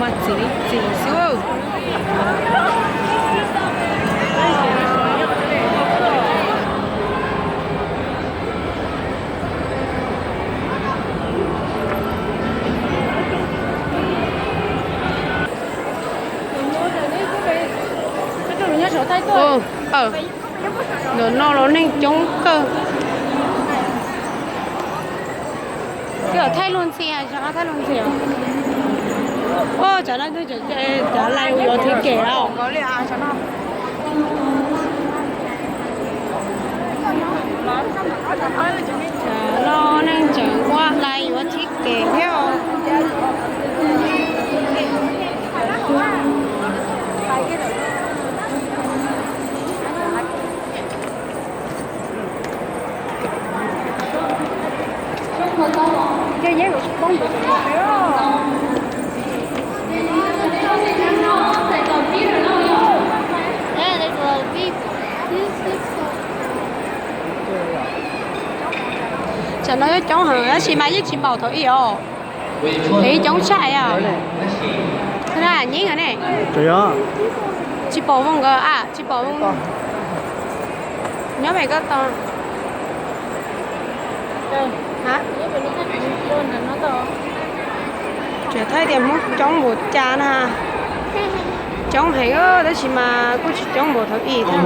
Txiv li txiv xwb. Ntawm no los neeg coob kawg. Twb yog thaij luag ntxhi, thaij luag ntxhi. Ua cov no, cov lais yuav thib kem os. Cov no neeg tseem ua lais yuav thib kem thiab. Tsam no coob heev tab sis mas yeej tsis npaum thaum ub os. Yeej coob tshaj os. Nyeeb ne. Tsis pom Voos nkawd a, tsis pom Voos. Nyob pem koj tos. Tseem thaij tias Hmoob coob npaum cas na. Coob heev tab sis mas kuj tsis coob npaum thaum ub thiab.